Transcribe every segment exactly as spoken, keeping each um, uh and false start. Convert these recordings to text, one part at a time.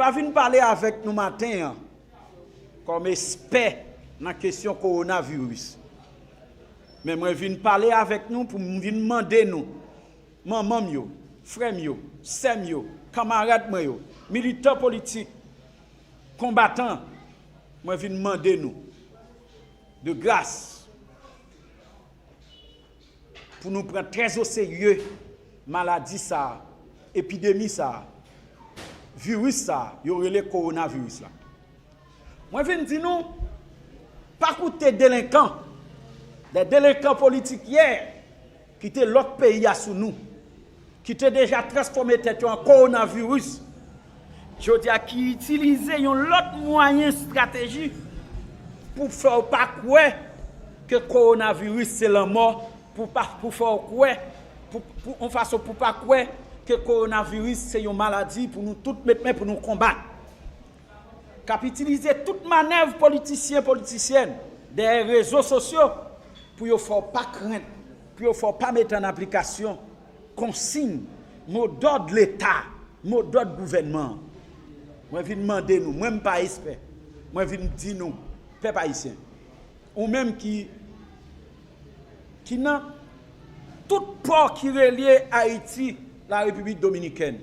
pa vin pale avèk nou maten an kòm espè nan kesyon kowonaviris. Men mwen vin pale avèk nou pou m vin mande nou, manman m yo, frè m yo, sè m yo, kanmarad mwen yo, militan politik, konbatan, mwen vin mande nou, de gras, pou nou pran trè o serye maladi sa a, epidemi sa a, viris sa a, yo rele kowonaviris la. Mwen vin di nou, pa koute delenkan, de delenkan politik yè ki te lòk peyi a sou nou, ki te deja transfòme tèt yo an kowonaviris, jodi a ki itilize yon lòt mwayen, estrateji pou fè w pa kwè ke kowonaviris se lanmò, pou pa, pou fè w kwè, pou, pou yon fason pou pa kwè ke kowonaviris se yon maladi pou nou tout met men pou nou konbat. K ap itilize tout manèv politisyen, politisyèn dèyè rezo sosyo pou yo fè w pa krent, pou yo fè w pa mete an aplikasyon konsiy, modòd Leta, modòd gouvènman an. Mwen vin mande nou, mwen m pa espè, mwen vin di nou, pèp ayisyen, ou menm ki, ki nan tout pò ki relye Ayiti, Larepiblik Dominikèn.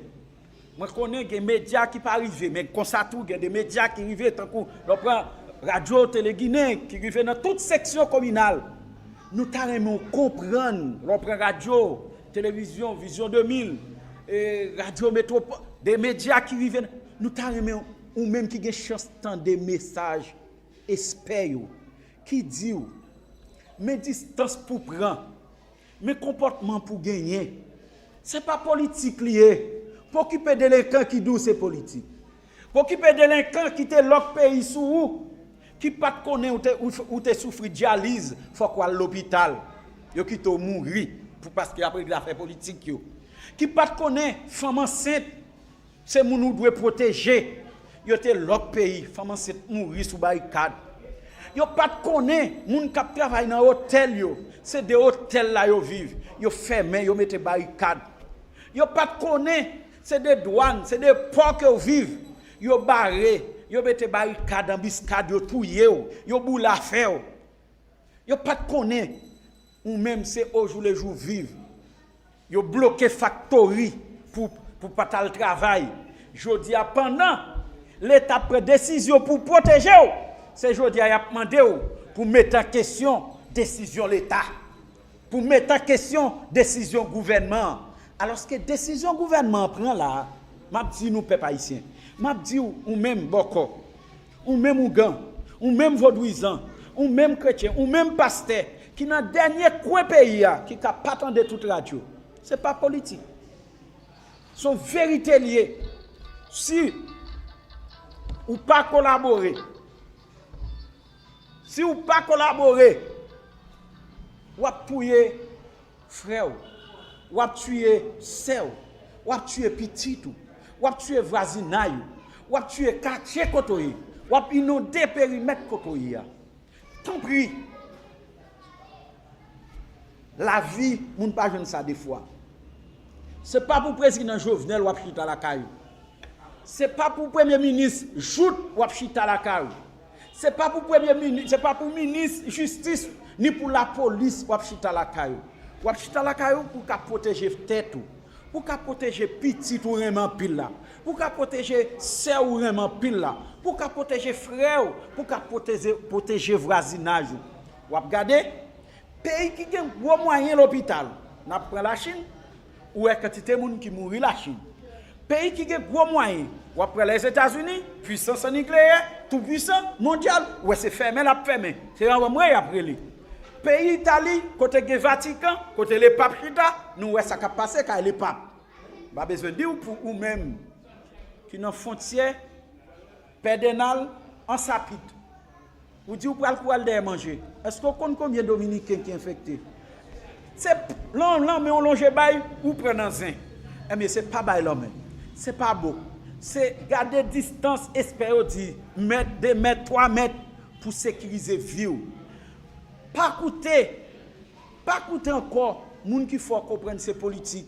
Mwen konnen gen medya ki pa rive, men konsa tou gen de medya ki rive, tankou lè w pran radyo Tele Ginen ki rive nan tout seksyon kominal. Nou ta renmen w konprann, lè w pran radyo, televizyon, Vizyon de mil, e, radyo Metwopòl, de medya ki rive, nou ta renmen ou menm ki gen chans tande mesaj espè yo, ki di w, men distans pou pran, men konpòtman pou genyen. Se pa politik li ye. Pa okipe delenkan ki di w se politik. Pa okipe delenkan ki te lòk peyi sou ou, ki pa t konnen ou te, ou, ou te soufri dyaliz, fòk w al lopital. Yo kite w mouri pou paske y ap regle afè politik yo. Ki pa t konnen fanm ansent se moun ou dwe pwoteje. Yo te lòk peyi, fanm ansent mouri sou barikad. Yo pa t konnen moun k ap travay nan otèl yo, se de otèl la yo viv. Yo fèmen, yo mete barikad. Yo pa t konnen se de dwàn, se de pò ke w viv. Yo bare, yo mete barikad, anbiskad, yo touye w, yo boule afè w. Yo pa t konnen ou menm se ojoulejou viv. Yo bloke faktori pou, pou pa t al travay. Jodi a, pandan Leta ap pran desizyon pou pwoteje w, se jodi a y ap mande w pou mete an kesyon desizyon Leta, pou mete an kesyon desizyon gouvènman an. Alòske desizyon gouvènman an pran la a, m ap di nou, pèp ayisyen, m ap di w, ou menm bòkò, ou menm ougan, ou menm vodouyizan, ou menm kretyen, ou menm pastè ki nan dènye kwen peyi a, ki ka pa tande tout radyo, se pa politik. Se yon verite l ye. Si ou pa kolabore, si ou pa kolabore, w ap touye frè w, w ap tiye sè w, w ap tiye pitit ou, w ap tiye vwazinay ou, w ap tiye katye kote w ye, w ap inonde perimèt kote w ye a. Tanpri, lavi, moun pa jwenn sa de fwa. Se pa pou prezidan Jovenel w ap chita lakay ou. Se pa pou premye minis Jouthe w ap chita lakay ou. Se pa pou premye minis, se pa pou minis jistis ni pou lapolis w ap chita lakay ou. W ap chita lakay ou pou w ka pwoteje tèt ou, pou w ka pwoteje pitit ou renmen anpil la, pou w ka pwoteje sè ou renmen anpil la, pou w ka pwoteje frè ou, pou w ka pwoteje, pwoteje vwazinaj ou. W ap gade, peyi ki gen gwo mwayen lopital, n ap pran Lachin, ou wè kantite moun ki mouri Lachin. Peyi ki gen gwo mwayen, w ap pran Lèzetazini, pwisans an nikleyè, tou pwisan mondyal, ou wè se fèmen l ap fèmen. Se anmwe y ap rele. Peyi Itali, kote gen Vatikan, kote Lepap chita, nou wè sa k ap pase kay Lepap. M pa bezwen di w pou ou menm ki nan fwontyè Pèdenal, Ansapit. Ou di ou pral kouri al dèyè manje. Èske w konn konbyen Dominiken ki enfekte? Se lan, lanmen w lonje bay, ou pran nan zen. Ebyen, se pa bay lanmen. Se pa bo. Se gade distans, espè yo di mèt, de mèt, twa mèt pou sekirize vi w. Pa koute, pa koute ankò moun ki fè w konprann se politik,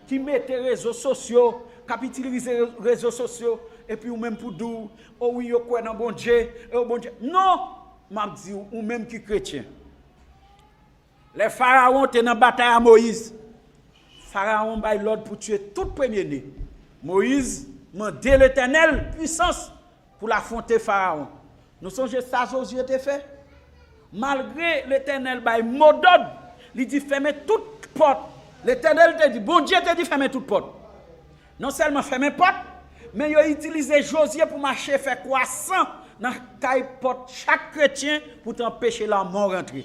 ki mete rezo sosyo, k ap itilize rezo sosyo, Epi ou menm pou di w, o wi, yo kwè nan Bondye, e o Bondye. Non! M ap di w, ou menm ki kretyen. Lè Farawon te nan batay a Moyiz, Farawon bay lòd pou tiye tout premye ne. Moyiz mande Letènèl pwisans pou l afwonte Farawon. Nou sonje sa Jozye te fè? Malgre Letènèl bay modòd, li di fèmen tout pòt. Letènèl te di, Bondye te di fèmen tout pòt. Non sèlman fèmen pòt, men yo itilize Jozye pou mache fè kwasan nan kay pòt chak kretyen pou t anpeche lanmò rantre.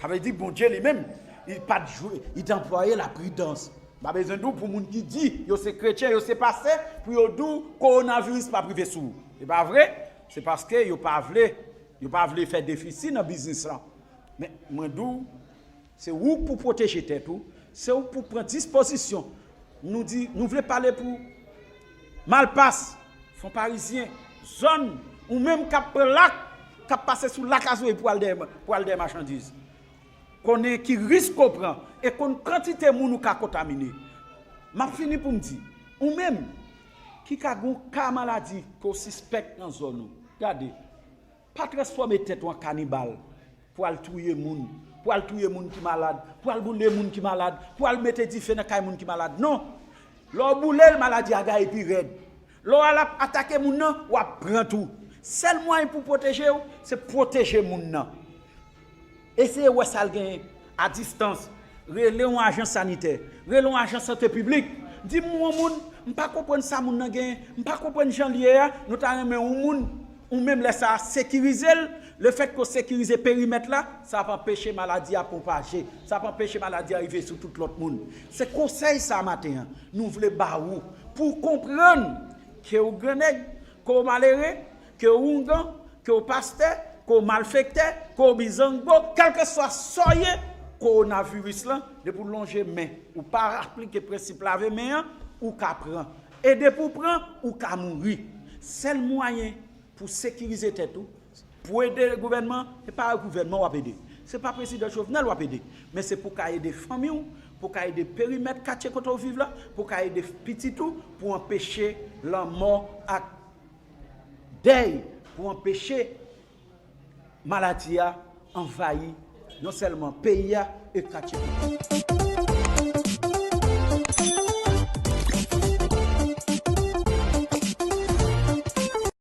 Sa vle di Bondye li menm, li pa t jwe, li te anplwaye lapridans. M pa bezwen di w pou moun ki di yo se kretyen, yo se pastè, pou yo di w kowonaviris p ap rive sou ou. Se pa vre, se paske yo pa vle, yo pa vle fè defisi nan biznis lan. Men mwen di w, se ou k pou pwoteje tèt ou, se ou k pou pran dispozisyon. Nou di, nou vle pale pou Malpas, Fon Parizyen, zòn, ou menm k ap pran lak, k ap pase sou lak Azoy pou al dèyè, pou al dèyè machandiz. Konnen ki risk ou pran e konn kantite moun ou ka kontamine. M ap fini pou m di, ou menm ki ka gen yon ka maladi ke w sispèk nan zòn ou, gade, pa transfòme tèt ou an kanibal pou al touye moun, pou al touye moun ki malad, pou al boule moun ki malad, pou al mete dife nan kay moun ki malad. Non! Lè w boule l, maladi a gaye pi rèd. Lè w al ap atake moun nan, w ap pran tou. Sèl mwayen pou w pwoteje w, se pwoteje moun nan. Eseye wè sa l genyen a distans. Rele yon ajan sanitè. Rele yon ajan sante piblik. Di m yon moun, m pa konprann sa moun nan genyen. M pa konprann jan l ye a. Nou ta renmen yon moun, ou menm lè sa a, sekirize l. Lefètke w sekirize perimèt la, sa ap anpeche maladi a pwopaje. Sa ap anpeche maladi a rive sou tout lòt moun. Se konsèy sa maten an, nou vle ba ou. Pou w konprann ke w grannèg, ke w malere, ke w oungan, ke w pastè, ke w malfektè, ke w bizangbo, kèlkeswa sa w ye, kowonaviris lan, depi w lonje men, ou pa aplike prensip lave men an, ou ka pran. E depi w pran, ou ka mouri. Sèl mwayen pou sekirize tèt ou, pou ede gouvènman, se pa gouvènman w ap ede. Se pa prezidan Jovenel w ap ede. Men se pou w ka ede fanmi w, pou w ka ede perimèt katye kote w viv la, pou w ka ede pitit ou, pou anpeche lanmò ak dèy, pou anpeche maladi a anvayi non sèlman peyi a e katye kote w viv.